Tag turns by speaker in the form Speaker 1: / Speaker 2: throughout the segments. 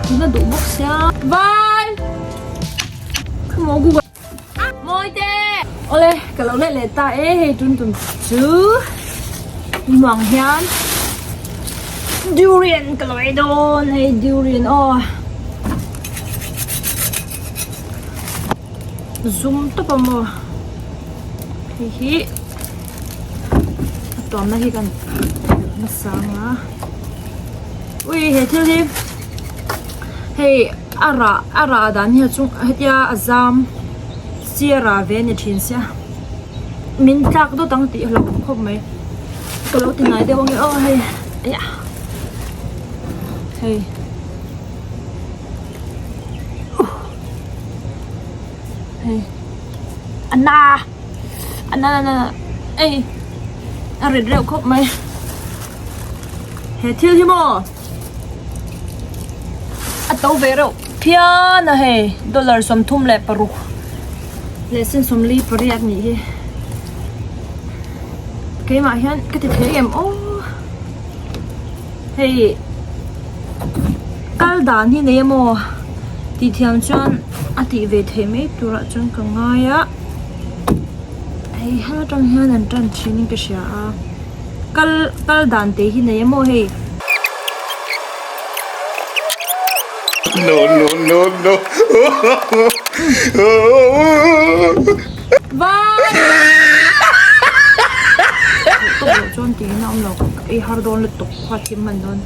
Speaker 1: Tuna duh bawk sia. Vai! Khamaw Google. Mawi te! Awle, ka lo let leh ta e, hei tun tum chu nuang hian durian ka lo ei dawn, hei durian aw. Zum tawp a maw hei hi a tuamna hi kan nasa ang a ui he thil hi hei a rah a rah dan hi a chung hetia a zam chi a rah ve a ni thin sia min tlak dawt ang tih a hlauhawm khawp mai ka lo ti ngai deuh ange aw hei eiah hei. Hei a na a na na ei a rit reuh khawp mai he thil hi maw a to ve reuh phian a hei dollar 36 leh sen 48 nih hi keimah hian ka ti thei em aw hei kal dan hi nei emaw tih thiam chuan a tih ve theih mai turah chuan ka ngai a hei hel atang hian an tan thin in ka hria a kal kal dan te hi nei emaw hei.
Speaker 2: No no no no
Speaker 1: Vai! Tawk loh chuan tiin a awm lo ei har dawn lutuk kha thim hman dawn.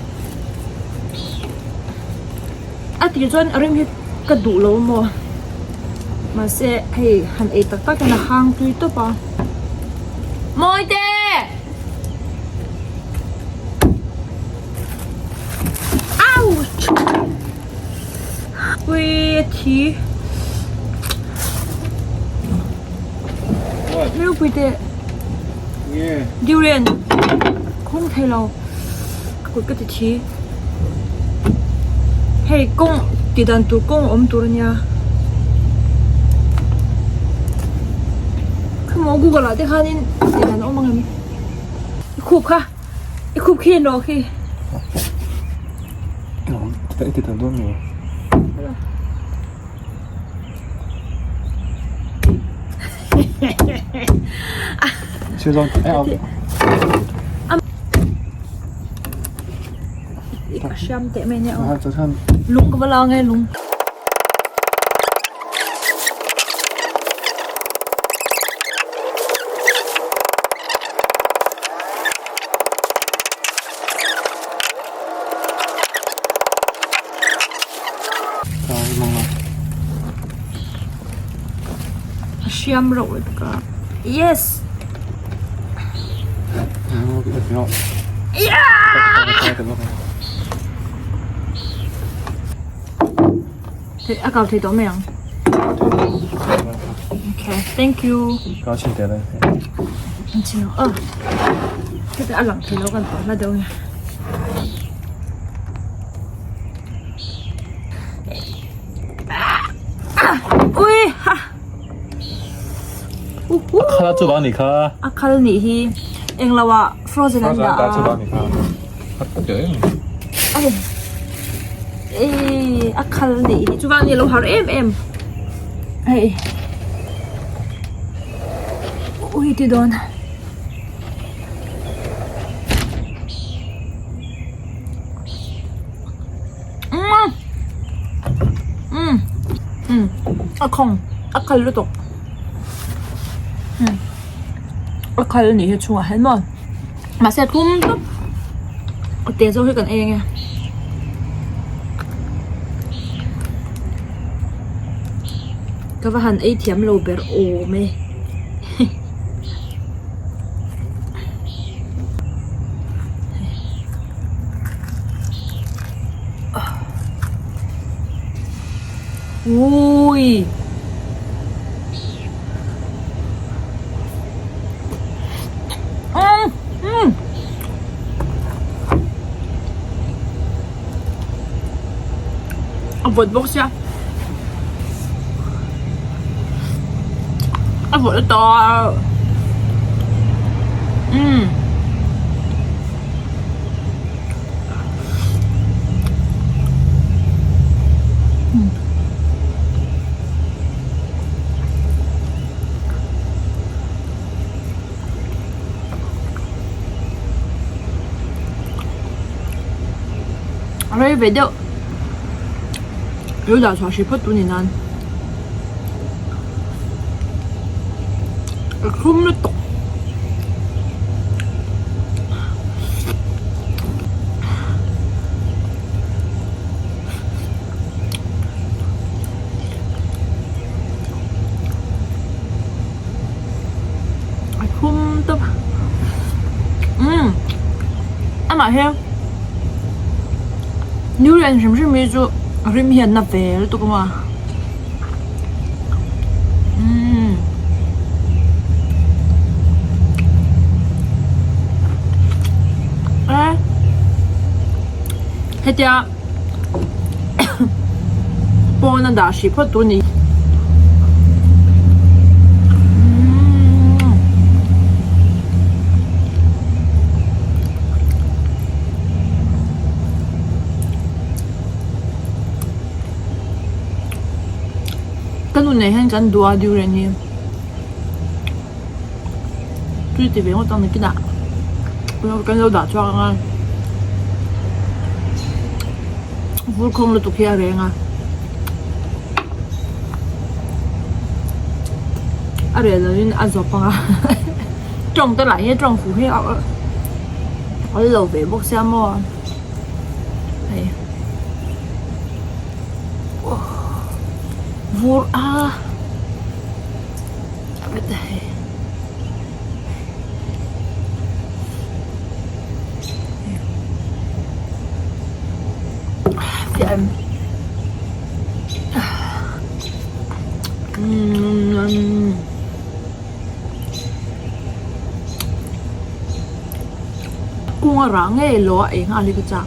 Speaker 1: A tir chuan a rim hi ka duh lo maw mahse hei han ei tak tak hian a hang tui tawp a. Mawite! Ouch! Ui a thi. Ropui teh. Durian khawng thei lo ka kut ka ti thi. Hei kawng tih dan tur kawng a awm tur a nia. Khamaw google ah te khanin tih dan a awm ang em? I khup kha i khup khi en rawh khi. A hriam teh mai nia aw lung ka va la ang e lung. A hriam reuh lutuk a yes a kau thei tawh mai ang okay thank you a lang thei lo kan tawh hla deuh nge. Ui ha
Speaker 2: A khal chu vang ni kha.
Speaker 1: A khal nih hi englo ah frozen an dah a.
Speaker 2: Frozen an dah chu vang ni kha.
Speaker 1: Ai ei a khal nih hi chu vang ni lo har em em. Hei ui ti dawn. A khawng a khal lutuk a khal a nih hi chhungah hian maw mahse a tlum tawp a te zawk hi kan ei ange. Ka va han ei thiam lo ber awm e. Ui. Um, um. A vawt bawk sia. A vawt lutuk. Um. ve deuh lo dah chhuah hrih phawt tur ni nan a thlum lutuk. A thlum tawp umm amah hi durian hrim hrim hi chu a rim hian na ve lutuk a umm e hetia pawn a dah hrih phawt tur a ni. Ka nu nen hian kan duh a durian hi tui ti ve ngawt ang nakinah kan lo dah chhuak ang a vur khawng lutuk hi a reng a a reh lovin a zawp ang a tawng te lah hi tawng fuh hi a awl lo ve bawk sia maw hei vur a Kung a rah ngei lo a ei nghal hi ka chak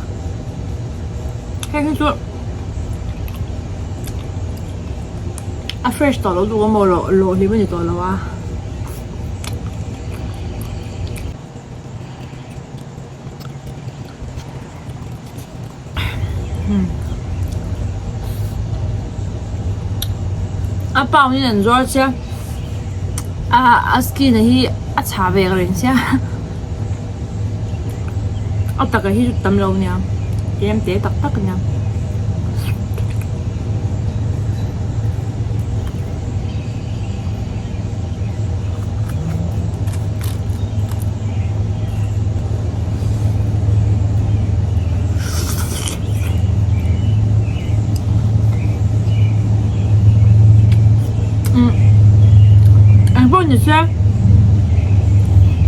Speaker 1: heng hi chu a fresh tawh lo duh amaw lawh lawh hlim a ni tawh lo a. A pound in an zuar sia a skin a hi a chhah ve reng sia a taka hi chu tam lo nia tlem te tak tak a nia. Eng pawh ni se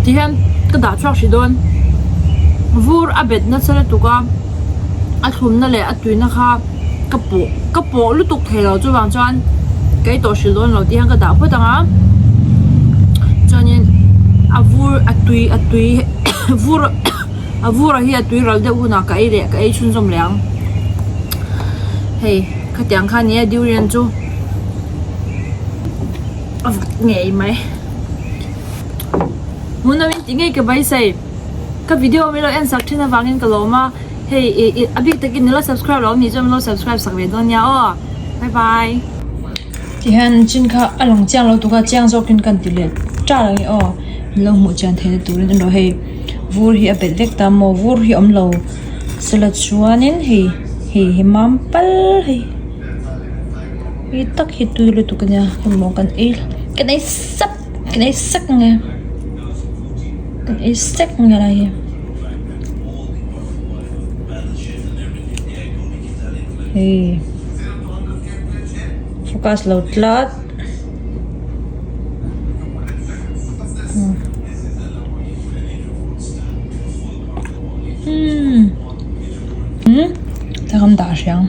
Speaker 1: ti hian ka dah chhuak hrih dawn vur a bet nasa lutuk a a thlumna leh a tuina kha ka pawh ka pawh lutuk thei lo chuvang chuan ka ei tawh hrilh dawn lo tih hian ka dah phawt ang a chuanin a vur a tui a tui vur a vur ah hi a tui ral deuh hunah ka ei leh ka ei chhunzawm leh ang hei khatiang kha nia durian chu a vut ngei mai hmuhnawm in tih ngei ka beisei ka video min lo en sak thin avangin ka lawm a. Hei ih ih a bik takin nilo subscribe lo anih chuan minlo subscribe sak ve dawn nia aw bye bye. Tihian chin kha a lang chiang lo tuk a chiang zawkin kan ti leh ṭar ang e aw minlo hmuh chian theihna turin erawh hei vur hi a bet vek ta maw vur hi awm lo sela chuanin hei hei hi mam pal hei hei tak hi tui lutuk ania hemaw kan ei kan ei sap kan ei sek ang e kan ei sek ang e helai hi. Hei focus lo tlat umm umm thakam dah hriang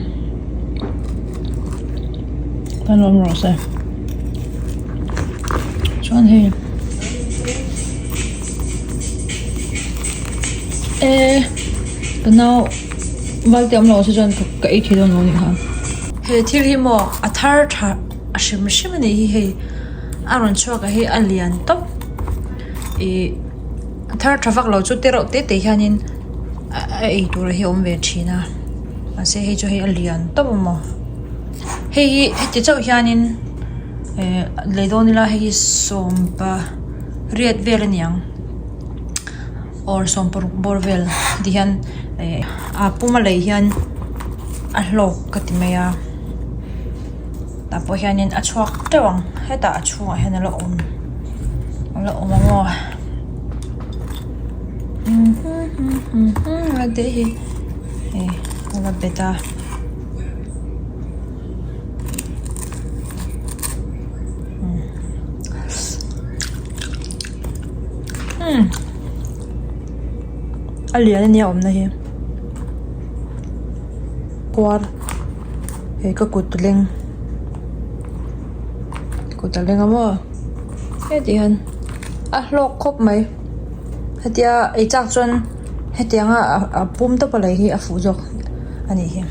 Speaker 1: kan awm rawh se chuan hei. E ka nau valte awm lo se chuan ka ei thei dawn lo nih kha. He thil hi maw a thar tha a hrim hrim a nih hi hei a rawn chhuak a hi a lian tawp ih a thar tha vak lo chu te reuh te te hianin a ei tur hi a awm ve thin a mahse hei chu hei a lian tawp a maw hei hi heti chauh hianin eh lei dawn ila hei hi sawmpa. Riat vel a niang or sawmparuk bawr vel ti hian eh a puma lei hian. A hlawk ka ti mai a tah pawh hianin a chhuak teuh ang hetah a chhungah hian a la awm a la awm ang aw a te hi hei a la bet a. A lian ania awmna hi kuar he ka kut leng kut a leng a maw heti hian a hlawk khawp mai hetia ei chak chuan hetianga a pum tawp a lei hi a fuh zawk a nih hi.